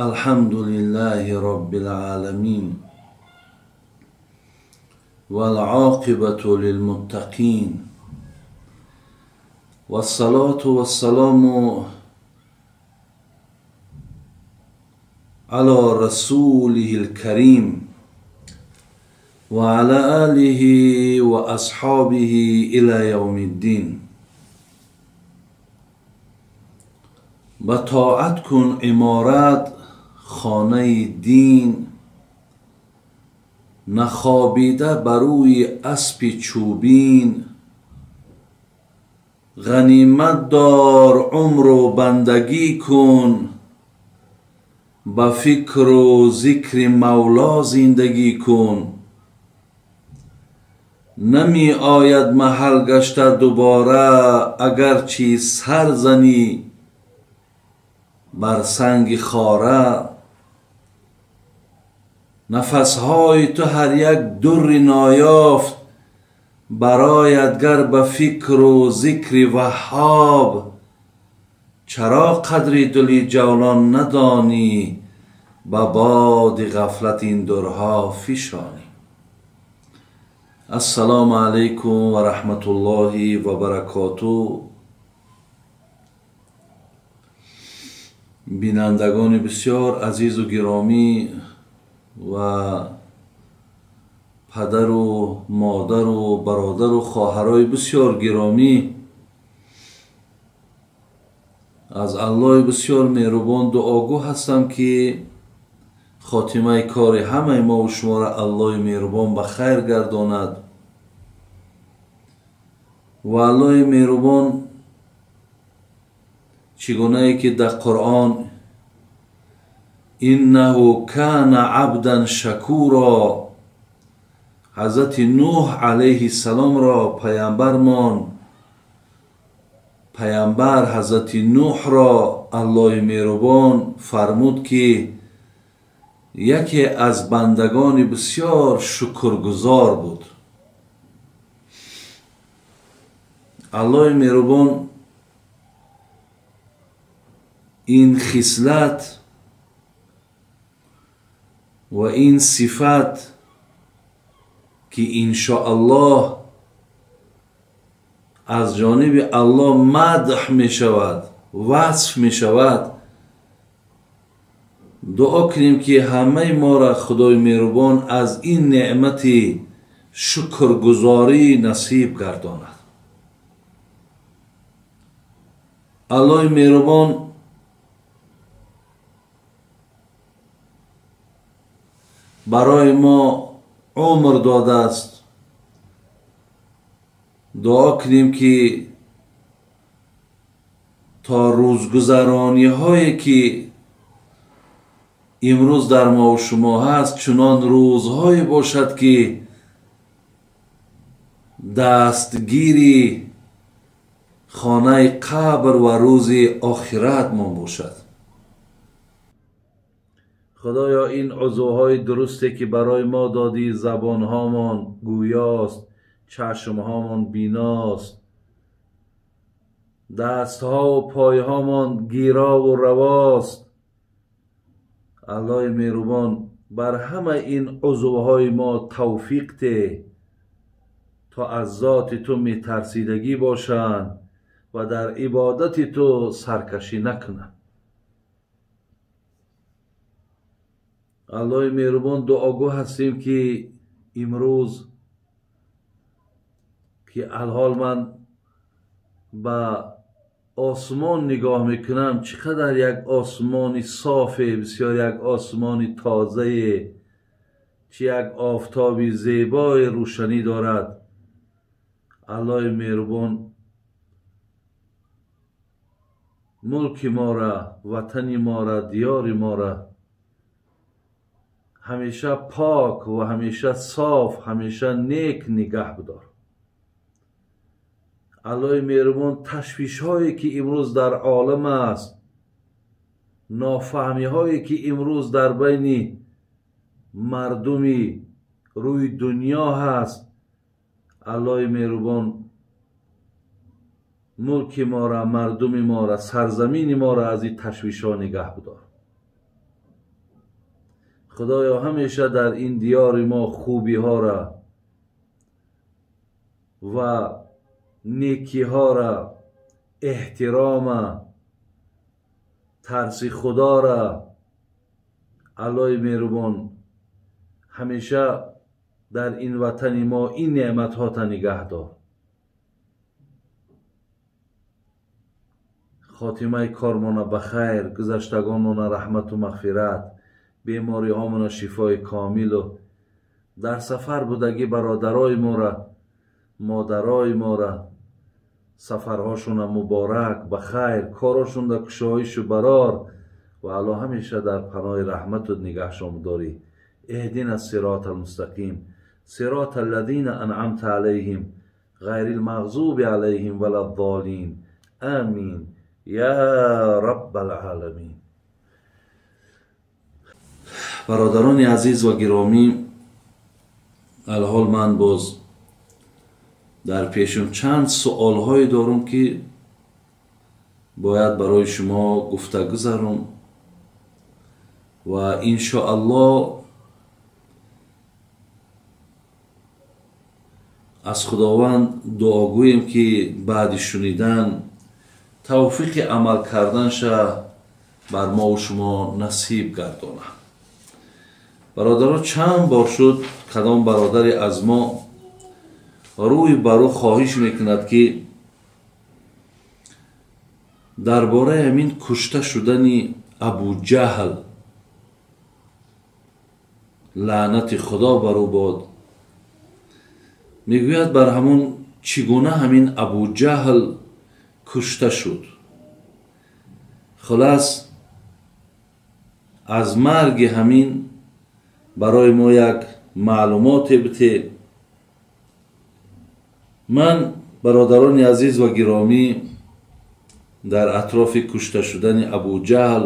الحمد لله رب العالمين والعاقبة للمتقين والصلاة والسلام على رسوله الكريم وعلى آله وأصحابه إلى يوم الدين. به طاعت کن عمارت خانه دین، نخوابیده بر روی اسب چوبین. غنیمت دار عمر و بندگی کن، به فکر و ذکر مولا زندگی کن. نمی آید محل گشته دوباره، اگرچه سر زنی بر سنگ خاره. نفسهای تو هر یک در نایافت، برایت گر به فکر و ذکر وهاب. چرا قدر دل جولان ندانی، به باد غفلت این درها فشانی. السلام علیکم و رحمت الله و برکاته. бинандагони бисёр азизу гиромӣ ва падару модару бародару хоҳарои бисёр гиромӣ, аз Аллоҳи бисёр меҳрубон дуогӯ ҳастам, ки хотимаи кори ҳамаи мову шуморо Аллоҳи меҳрубон ба хайр гардонад ва Аллоҳи меҳрубон чӣ гунае ки дар Қуръон иннаҳу кана абдан шакуро, ҳазрати Нӯҳ алайҳи саломро паямбармон, паямбар ҳазрати Нӯҳро Аллоҳи меҳрубон фармуд, ки яке аз бандагони бисёр шукргузор буд. Аллоҳи меҳрубон ин хислат ва ин сифат, ки иншоаллоҳ аз ҷониби Аллоҳ мадҳ мешавад, васф мешавад, дуо кунем, ки ҳамаи моро Худои меҳрубон аз ин неъмати шукргузорӣ насиб гардонад. Аллоҳи меҳрубон барои мо умр додааст. Дуо кунем, ки то рӯзгузарониҳое, ки имрӯз дар мову шумо ҳаст, чунон рӯзҳое бошад, ки дастгири хонаи қабр ва рӯзи охиратмон бошад. Худоё, ин узвҳои дурусте, ки барои мо додӣ, забонҳомон гӯёст, чашмҳомон биност, дастҳову пойҳомон гирову равост. Аллоҳи меҳрубон бар ҳамаи ин узвҳои мо тавфиқ те, то аз зоти ту метарсидагӣ бошанд ва дар ибодати ту саркашӣ накунанд. Аллоҳи меҳрубон, дуогӯ ҳастем, ки имрӯз, ки алҳол ман ба осмон нигоҳ мекунам, чӣ қадар як осмони софе, бисёр як осмони тозае, чӣ як офтоби зебои рӯшанӣ дорад. Аллоҳи меҳрубон мулки мора, ватани мора, диёри мора ҳамеша пок ва ҳамеша соф, ҳамеша нек нигаҳ бидор. Аллоҳи меҳрубон ташвишҳое, ки имрӯз дар олам аст, нофаҳмиҳое, ки имрӯз дар байни мардуми рӯи дунё ҳаст, Аллоҳи меҳрубон мулки мора, мардуми мора, сарзамини мора аз ин ташвишҳо нигаҳ бидор. Худоё, ҳамеша дар ин диёри мо хубиҳоро ва некиҳоро, эҳтирома, тарси худоро, Аллоҳи меҳрубон, ҳамеша дар ин ватани мо ин неъматҳота нигаҳ дор. Хотимаи кормона ба хайр, гузаштагонмона раҳмату мағфират, бемориҳомона шифои комилу дар сафар будагӣ бародарои мора, модарои мора сафарҳошона муборак, ба хайр, корошонда кушоишу барор ва Аллоҳ ҳамеша дар паноҳи раҳмату нигаҳшон дорӣ. اهدنا الصراط المستقیم، صراط الذین انعمت علیهم غیر المغضوب علیهم ولا الضالین، آمین یا رب العالمین. Бародарони азиз ва гиромӣ, алҳол ман боз дар пешум чанд суолҳое дорум, ки бояд барои шумо гуфта гузарум ва иншоаллоҳ аз Худованд дуогӯем, ки баъди шунидан тавфиқи амал карданша бар мову шумо насиб гардонад. Бародаро, чанд бор шуд кадом бародаре аз мо рӯй ба рӯ хоҳиш мекунад, ки дар бораи ҳамин кушта шудани Абуҷаҳл, лаънати Худо бар ӯ бод, мегӯяд бар ҳамон чӣ гуна ҳамин Абуҷаҳл кушта шуд. Хулас, аз марги ҳамин барои мо як маълумоте бите. Ман, бародарони азиз ва гиромӣ, дар атрофи кушта шудани Абуҷаҳл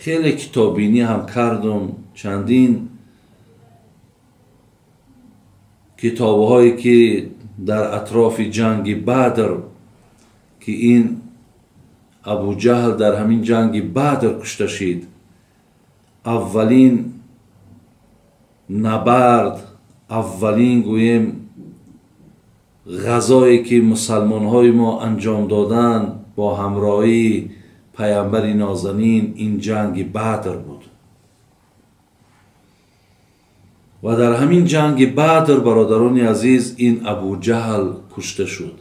хеле китоббинӣ ҳам кардум. Чандин китобҳое ки дар атрофи ҷанги Бадр, ки ин Абуҷаҳл дар ҳамин ҷанги Бадр кушта шид, аввалин набард, аввалин гӯем ғазое ки мусалмонҳои мо анҷом доданд бо ҳамроҳии паямбари нозанин, ин ҷанги Бадр буд. Ва дар ҳамин ҷанги Бадр, бародарони азиз, ин Абуҷаҳл кушта шуд.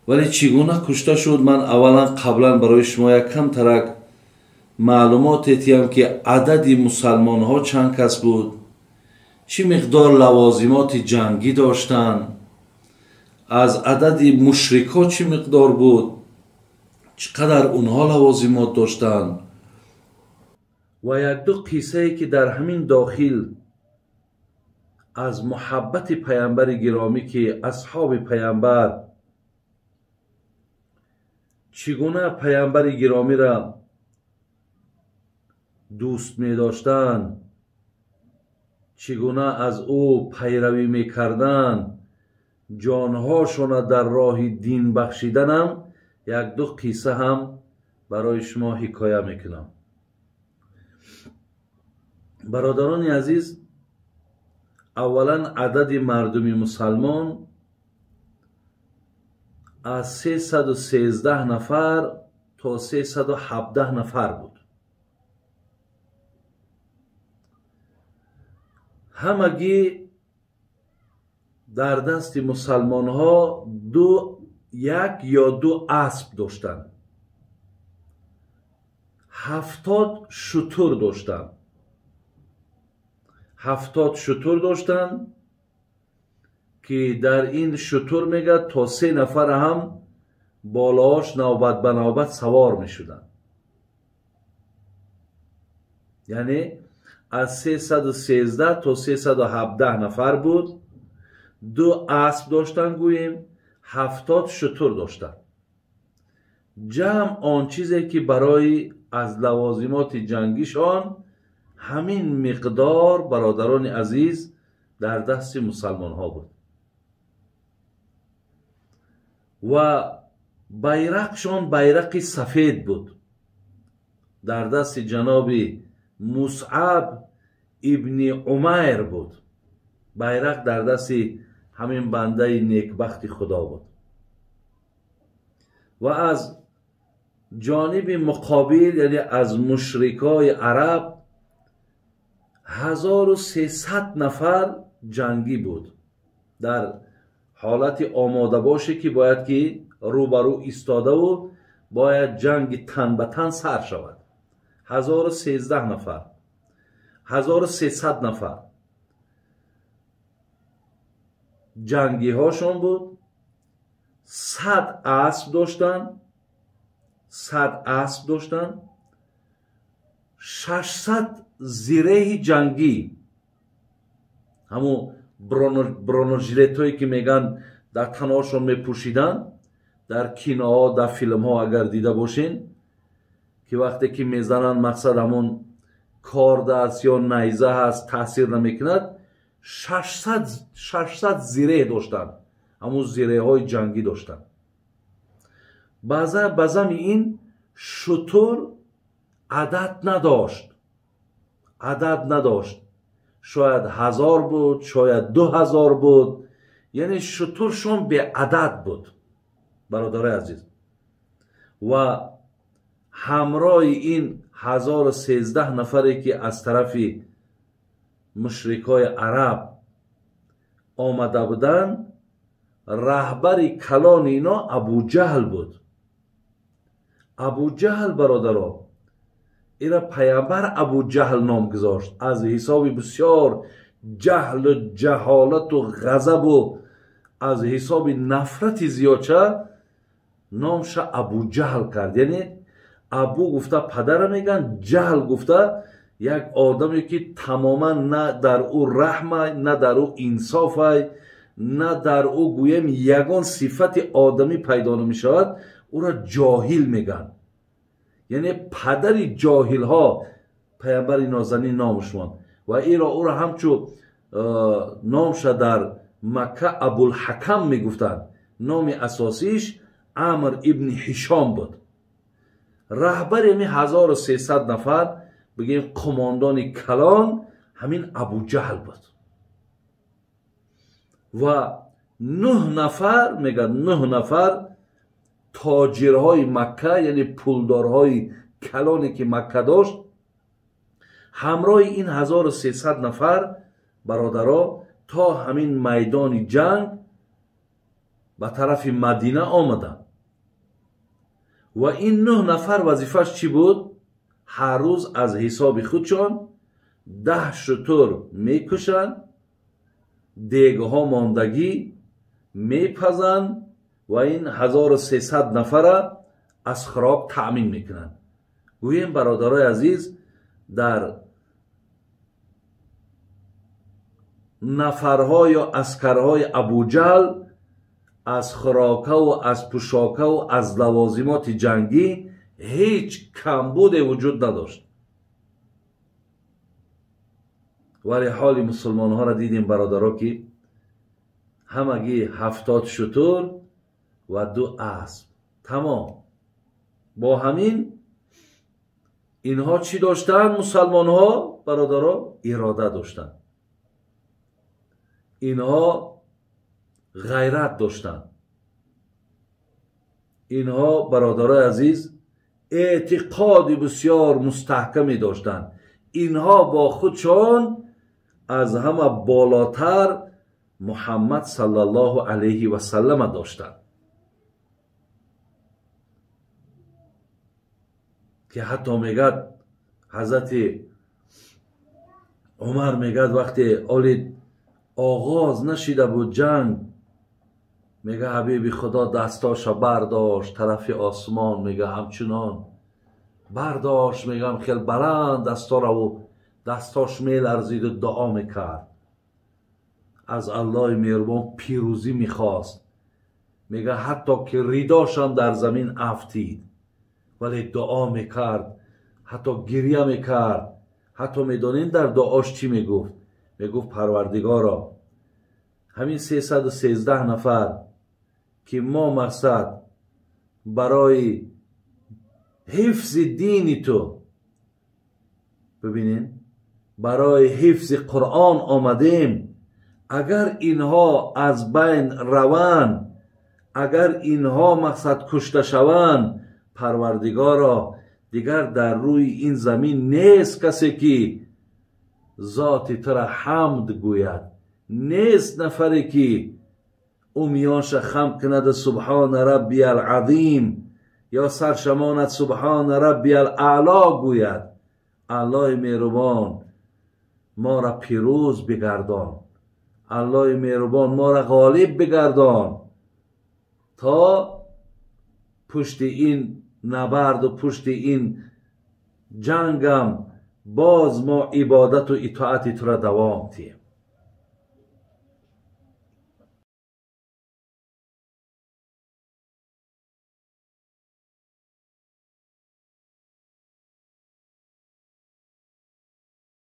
Вале чӣ гуна кушта шуд, ман аввалан қаблан барои шумо як камтарак маълумоте тиям, ки адади мусалмонҳо чанд кас буд, чӣ миқдор лавозимоти ҷангӣ доштанд, аз адади мушрикҳо чӣ миқдор буд, чӣ қадар онҳо лавозимот доштанд ва якду қиссае ки дар ҳамин дохил аз муҳаббати паямбари гиромӣ, ки асҳоби паямбар чӣ гуна паямбари гиромиро дӯст медоштанд, чӣ гуна аз ӯ пайравӣ мекарданд, ҷонҳошона дар роҳи дин бахшиданам якду қисса ҳам барои шумо ҳикоя мекунам. Бародарони азиз, аввалан адади мардуми мусалмон аз 313 нафар то 317 нафар буд. Ҳамагӣ дар дасти мусалмонҳо як ё ду асп доштанд, 70 шутур доштанд, 70 шутур доштанд, ки дар ин шутур мегӯяд то 3 нафар ҳам болоаш навбат ба навбат савор мешуданд. Яъне аз 313 то 317 нафар буд, ду асп доштанд, гӯем 70 шутур доштанд. Ҷамъ он чизе ки барои аз лавозимоти ҷангишон ҳамин миқдор, бародарони азиз, дар дасти мусалмонҳо буд. Ва байрақшон байрақи сафед буд. Дар дасти ҷаноби Мусъаб ибни Умайр буд. Байрақ дар дасти ҳамин бандаи некбахти Худо буд. Ва аз ҷониби муқобил, яъне аз мушрикои араб, 1300 нафар ҷангӣ буд дар ҳолати омодабоше ки бояд ки рӯбарӯ истодаву бояд ҷанги тан ба тан сар шавад. 1013 нафар, 1300 нафар ҷангиҳошон буд. 100 асп доштанд, 100 асп доштанд, 600 зиреҳи ҷангӣ, ҳамун бронежилетҳое ки мегӯянд дар танҳошон мепӯшиданд, дар киноҳо, дар филмҳо агар дида бошен, ки вақте ки мезананд, мақсад ҳамун корд аст ё найза ҳаст, таъсир намекунад. 600 зиреҳ доштанд, ҳамун зиреҳҳои ҷангӣ доштанд. Ба зами ин шутур адад надошт, адад надошт. Шояд 1000 буд, шояд 2000 буд, яъне шутуршон беадад буд, бародарои азиз. Ва ҳамроҳи ин 1013 нафаре ки аз тарафи мушрикои араб омада буданд, раҳбари калони ино Абуҷаҳл буд. Абуҷаҳл, бародаро, ира паямбар Абуҷаҳл ном гузошт аз ҳисоби бисёр ҷаҳлу ҷаҳолату ғазабу аз ҳисоби нафрати зиёдча номша Абуҷаҳл кард. Яъне Абу гуфта падара мегӯянд, ҷаҳл гуфта як одаме ки тамоман на дар ӯ раҳмай, на дар ӯ инсофай, на дар ӯ гӯем ягон сифати одамӣ пайдо намешавад, ӯро ҷоҳил мегӯянд. Яъне падари ҷоҳилҳо паямбари нозанин номаш монд. Ва иро ӯро ҳамчу номша дар Макка Абулҳакам мегуфтанд. Номи асосиш Амр ибни Ҳишом буд. Раҳбари ҳамин 1300 нафар, бигем қумондони калон, ҳамин Абуҷаҳл буд. Ва 9 нафар, мегӯяд, 9 нафар тоҷирҳои Макка, яъне пулдорҳои калоне ки Макка дошт, ҳамроҳи ин 1300 нафар, бародаро, то ҳамин майдони ҷанг ба тарафи Мадина омаданд. Ва ин 9 нафар вазифааш чӣ буд? Ҳар рӯз аз ҳисоби худшон 10 шутур мекушанд, дегҳо мондагӣ мепазанд ва ин 1300 нафара аз хӯрок таъмин мекунанд. Гӯем, бародарои азиз, дар нафарҳо ё аскарҳои Абуҷаҳл аз хӯрокаву аз пӯшокаву аз лавозимоти ҷангӣ ҳеҷ камбуде вуҷуд надошт. Вале ҳоли мусулмонҳоро дидем, бародаро, ки ҳамагӣ 70 шутур ва 2 асп. Тамом. Бо ҳамин инҳо чӣ доштанд мусалмонҳо, бародаро? Ирода доштанд. Инҳо ғайрат доштанд. Инҳо, бародарои азиз, эътиқоди бисёр мустаҳкаме доштанд. Инҳо бо худшон аз ҳама болотар Муҳаммад саллаллоҳу алайҳи васаллама доштанд, ки ҳатто мегӯяд ҳазрати Умар, мегӯяд вақте оли оғоз нашида буд ҷанг, мега ҳабиби Худо дастоша бардошт тарафи осмон, мега ҳамчунон бардошт, мегам хел баланд дастораву дастош меларзиду дуо мекард, аз Аллоҳи меҳрубон пирӯзӣ мехост. Мега ҳатто ки ридошам дар замин афтид, вале дуо мекард, ҳатто гиря мекард. Ҳатто медонед дар дуош чӣ мегуфт? Мегуфт: Парвардигоро, ҳамин 313 нафар ки мо мақсад барои ҳифзи дини ту Бибинед, барои ҳифзи Қуръон омадем. Агар инҳо аз байн раванд, агар инҳо мақсад кушта шаванд, Парвардигоро, дигар дар рӯи ин замин нест касе, ки зоти тура ҳамд гӯяд, нест нафаре, ки ӯ миёнша хам кунада «Субҳона раббия алазим» ё саршамонад «Субҳона раббия алаъло» гӯяд. Аллоҳи меҳрубон, моро пирӯз бигардон. Аллоҳи меҳрубон, моро ғолиб бигардон, то пушти ин набарду пушти ин ҷангам боз мо ибодату итоати тура давом диҳем.